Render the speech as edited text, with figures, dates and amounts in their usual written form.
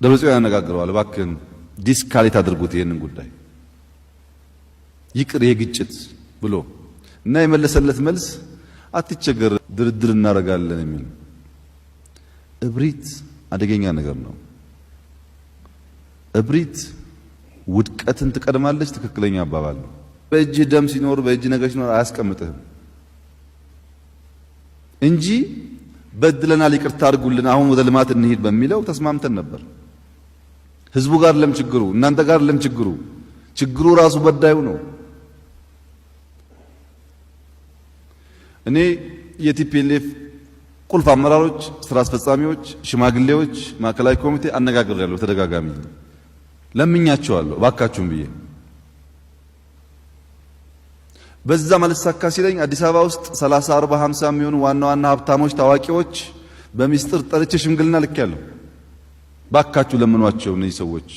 ደብረጽዮን ያነጋግረዋል። እባክህን de-escalate አድርጉት ይህንን ጉዳይ ይቅር ይሄ ግጭት ብሎ እና የመለሰለት መልስ አትቸገር፣ ድርድር እናደርጋለን የሚል። እብሪት አደገኛ ነገር ነው። እብሪት ውድቀትን ትቀድማለች። ትክክለኛ አባባል ነው። በእጅህ ደም ሲኖር፣ በእጅ ነገር ሲኖር አያስቀምጥህም እንጂ በድለናል፣ ይቅርታ አድርጉልን፣ አሁን ወደ ልማት እንሂድ በሚለው ተስማምተን ነበር። ህዝቡ ጋር ለም ችግሩ፣ እናንተ ጋር ለም ችግሩ፣ ችግሩ ራሱ በዳዩ ነው። እኔ የ TPLF ቁልፍ አመራሮች፣ ስራ አስፈጻሚዎች፣ ሽማግሌዎች፣ ማዕከላዊ ኮሚቴ አነጋግሬያለሁ። ተደጋጋሚ ለምኛቸዋለሁ፣ እባካችሁም ብዬ። በዛ አልሳካ ሲለኝ አዲስ አበባ ውስጥ 30፣ 40፣ 50 የሚሆኑ ዋና ዋና ሀብታሞች፣ ታዋቂዎች በሚስጥር ጠርቼ ሽምግልና ልኬያለሁ። ባካችሁ ለምኗቸው እነዚህ ሰዎች።